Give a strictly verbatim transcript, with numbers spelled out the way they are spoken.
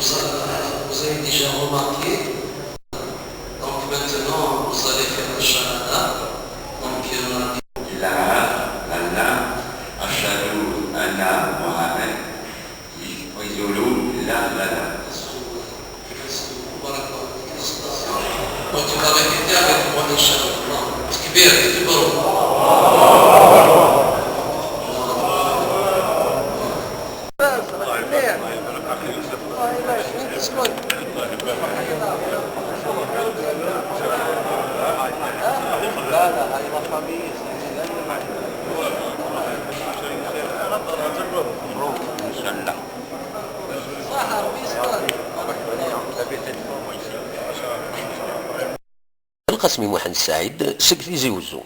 Vous avez déjà remarqué, donc maintenant vous allez faire le shahada. Donc, euh, Là, maintenant, أشهد أن محمد يزول لا لا لا. Donc tu vas répéter avec moi, Inch'Allah. Takbir, takbir. Lqasmi Muḥend Saɛid seg Tizi Wezzu.